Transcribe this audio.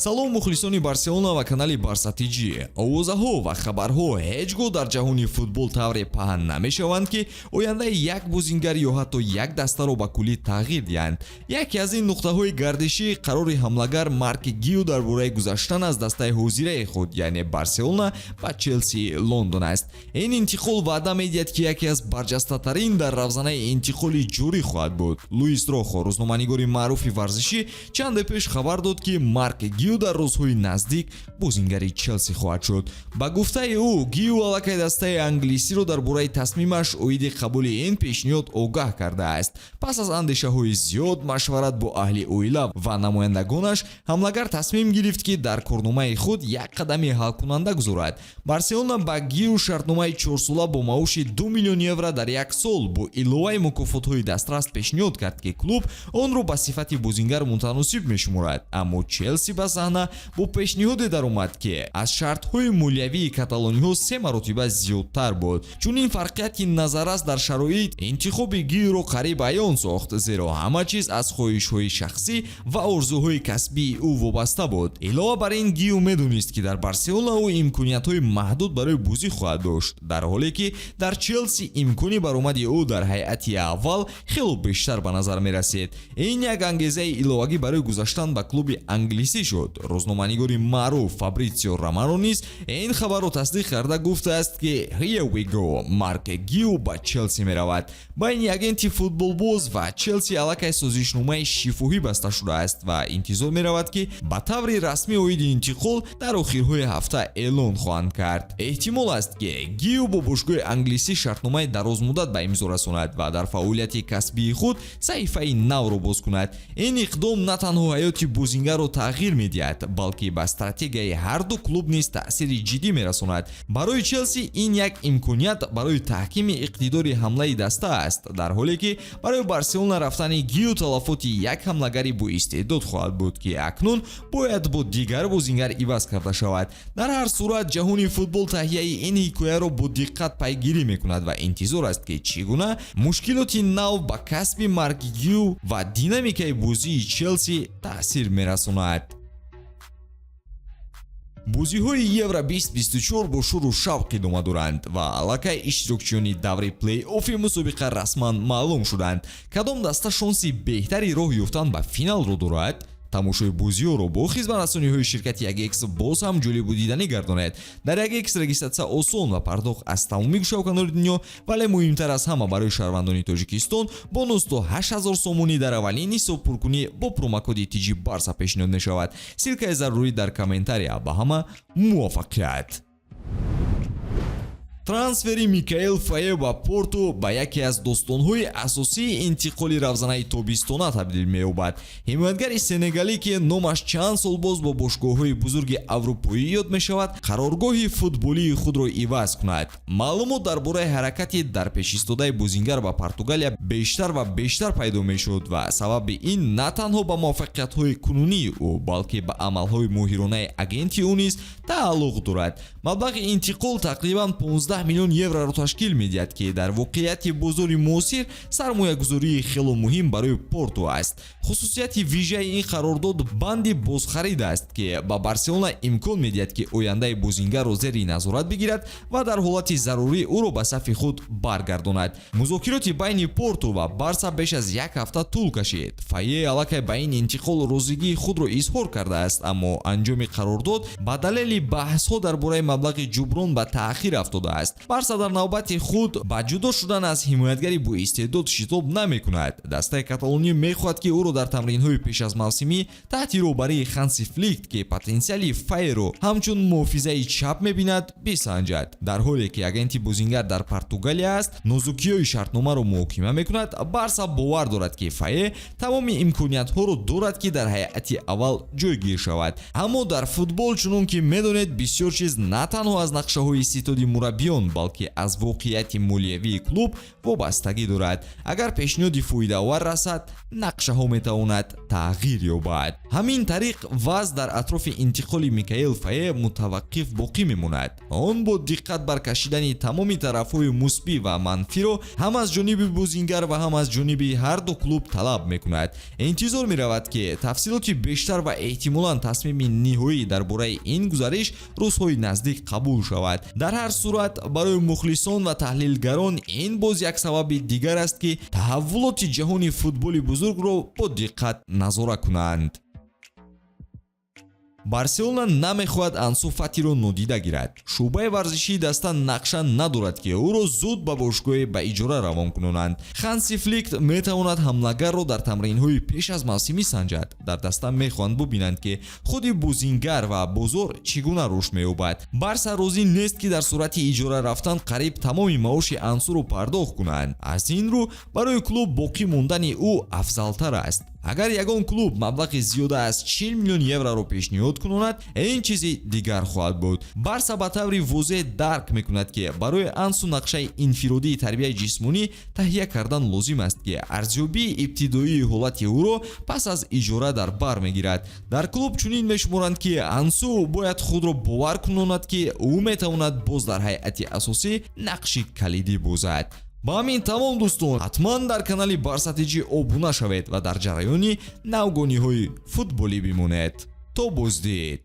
Салом, мухлисони Барселона ва канали Барса ТЖ. Овозаҳо ва хабарҳо ҳеҷ гоҳ дар ҷаҳони футбол тавре паҳн намешаванд, ки ояндаи як бозингар ё ҳатто як дастаро ба куллӣ тағйир диҳанд. Яке аз ин нуқтаҳои гардишӣ қарори ҳамлагар Марк Гиу дар бораи гузаштан аз дастаи ҳозираи худ, яъне Барселона, ба Челси Лондон аст. Ин интиқол ваъда медиҳад, ки яке аз барҷастатарин дар равзанаи интиқоли ҷорӣ хоҳад буд. Луис Рохо, рӯзноманигори маъруфи варзишӣ, чанде пеш хабар дод, ки Марк Гиу дар рӯзҳои наздик бозингари Челси хоҳад шуд. Ба гуфтаи ӯ, Гиу аллакай дастаи англисиро дар бораи тасмимаш оиди қабули ин пешниҳод огаҳ кардааст. Пас аз андешаҳои зиёд, машварат бо аҳли оила ва намояндагонаш, ҳамлагар тасмим гирифт, ки дар корномаи худ як қадами ҳалкунанда гузорад. Барселона ба Гиу шартномаи чорсола бо маоши 2 миллион евро дар як сол бо иловаи мукофотҳои дастрас пешниҳод кард, ки клуб онро ба сифати бозингар мутаносиб мешуморад. Аммо Челси ба саҳна бо пешниҳоде даромад, ки аз шартҳои молиявии каталониҳо се маротиба зиёдтар буд. Чунин фарқияти назаррас дар шароит интихоби Гиуро қариб аён сохт, зеро ҳама чиз аз хоҳишҳои шахсӣ ва орзуҳои касбии ӯ вобаста буд. Илова бар ин, Гиу медонист, ки дар Барселона ӯ имкониятҳои маҳдуд барои бозӣ хоҳад дошт, дар ҳоле ки дар Челси имкони баромади ӯ дар ҳайати аввал хело бештар ба назар мерасид. Ин як ангезаи иловагӣ барои гузаштан ба клуби англисӣ шуд. Рӯзноманигори маъруф Фабритсио Романо низ ин хабарро тасдиқ карда гуфтааст, ки "Here we go, Марк Гиу ба Челси меравад". Байни агенти футболбоз ва Челси аллакай созишномаи шифоҳӣ баста шудааст ва интизор меравад, ки ба таври расмӣ оиди интиқол дар охирҳои ҳафта эълон хоҳанд кард. Эҳтимол аст, ки Гиу бо бошгоҳи англисӣ шартномаи дарозмуддат ба имзо расонад ва дар фаъолияти касбии худ саҳифаи навро боз кунад. Ин иқдом на танҳо ҳаёти бозингарро тағйир медиҳад, балки ба стратегияи ҳарду клуб низ таъсири ҷиддӣ мерасонад. Барои Челси ин як имконият барои таҳкими иқтидори ҳамлаи даста аст, дар ҳоле ки барои Барселона рафтани Гиу талафоти як ҳамлагари боистеъдод хоҳад буд, ки акнун бояд бо дигар бозингар иваз карда шавад. Дар ҳар сурат, ҷаҳони футбол таҳияи ин ҳикояро бо диққат пайгирӣ мекунад ва интизор аст, ки чӣ гуна мушкилоти нав ба касби Марк Гиу ва динамикаи бозии Челси таъсир мерасонад. Бозиҳои Евро 2024 бо шуру шавқ идома доранд ва аллакай иштирокчиёни даври плей-оффи мусобиқа расман маълум шуданд. Кадом даста шонси беҳтари роҳ ёфтан ба финалро дорад? Тамошои бозиҳоро бо хизматрасониҳои ширкати 1X боз ҳам ҷолибу диданӣ гардонед. Дар 1X регистратсия осон ва пардохт аз тамоми гӯшаву дунё, вале муҳимтар аз ҳама, барои шаҳрвандони Тоҷикистон бонус то 8000 сомонӣ дар аввалин ҳисобпуркунӣ бо промокоди ТЖ Барса пешниҳод мешавад. Ссылка и зарурӣ дар комментария. Ба ҳама муваффақият! Трансфери Микаэл Фае ба Порту ба яке аз достонҳои асосии интиқоли равзанаи тобистона табдил меёбад. Ҳимоятгари сенегалӣ, ки номаш чанд сол боз бо бошгоҳҳои бузурги аврупоӣ ёд мешавад, қароргоҳи футболии худро иваз кунад. Маълумот дар бораи ҳаракати дар пешистодаи бозингар ба Португалия бештар ва бештар пайдо мешуд ва сабаби ин на танҳо ба муваффақиятҳои кунунии ӯ, балки ба амалҳои моҳиронаи агенти ӯ низ тааллуқ дорад. Маблағи интиқол тақрибан 15 миллион евроро ташкил медиҳад, ки дар воқеияти бозори муосир сармоягузории хело муҳим барои Порту аст. Хусусияти вижаи ин қарордод банди бозхарид аст, ки ба Барселона имкон медиҳад, ки ояндаи бозингарро зери назорат бигирад ва дар ҳолати зарурӣ ӯро ба сафи худ баргардонад. Музокироти байни Порту ва Барса беш аз як ҳафта тӯл кашид. Фае аллакай ба ин интиқол розигии худро изҳор кардааст, аммо анҷоми қарордод ба далели баҳсҳо дар бораи маблағи ҷуброн ба таъхир афтодааст. Барса дар навбати худ ба ҷудо шудан аз ҳимоятгари боистеъдод шитоб намекунад. Дастаи каталонӣ мехоҳад, ки ӯро дар тамринҳои пеш аз мавсимӣ таҳти роҳбарии Ханси Флик, ки потенсиали Файеро ҳамчун муҳофизаи чап мебинад, бисанҷад. Дар ҳоле ки агенти бозингар дар Португалия аст, нозукиҳои шартномаро муҳокима мекунад, Барса бовар дорад, ки Фае тамоми имкониятҳоро дорад, ки дар ҳайати аввал ҷойгир шавад. Аммо дар футбол, чунон ки медонед, бисёр чиз на танҳо аз нақшаҳои ситоди мураббиён. мураббиён, балки аз воқеияти молиявии клуб вобастагӣ дорад. Агар пешниҳоди фоидаовар расад, нақшаҳо метавонад тағйир ёбад. Ҳамин тариқ, вазъ дар атрофи интиқоли Микаэл Фае мутаваққиф боқӣ мемонад. Он бо диққат баркашидани тамоми тарафҳои мусбӣ ва манфиро ҳам аз ҷониби бозингар ва ҳам аз ҷониби ҳарду клуб талаб мекунад. Интизор меравад, ки тафсилоти бештар ва эҳтимолан тасмими ниҳоӣ дар бораи ин гузариш рӯзҳои наздик қабул шавад. Дар ҳар сурат, барои мухлисон ва таҳлилгарон ин боз як сабаби дигар аст, ки таҳаввулоти ҷаҳони футболи бузургро бо диққат назора кунанд. Барселона намехоҳад Ансу Фатиро нодида гирад. Шӯъбаи варзишии даста нақша надорад, ки ӯро зуд ба бошгоҳе ба иҷора равон кунонанд. Ханси Флик метавонад ҳамлагарро дар тамринҳои пеш аз мавсимӣ санҷад. Дар даста мехоҳанд бубинанд, ки худи бозингар ва бозор чӣ гуна рушд меёбад. Барса розӣ нест, ки дар сурати иҷора рафтан қариб тамоми маоши Ансуро пардохт кунанд. Аз ин рӯ, барои клуб боқӣ мондани ӯ афзалтар аст. Агар ягон клуб маблағи зиёда аз 40 миллион евроро пешниҳод кунонад, ин чизи дигар хоҳад буд. Барса ба таври возеҳ дарк мекунад, ки барои Ансу нақшаи инфиродии тарбияи ҷисмонӣ таҳия кардан лозим аст, ки арзёбии ибтидоии ҳолати ӯро пас аз иҷора дар бар мегирад. Дар клуб чунин мешуморанд, ки Ансу бояд худро бовар кунонад, ки ӯ метавонад боз дар ҳайати асосӣ нақши калидӣ бозад. Ба ҳамин тамом, дӯстон. Ҳатман дар канали Барса Тҷ обуна шавед ва дар ҷараёни навгониҳои футболӣ бимонед. То боздид.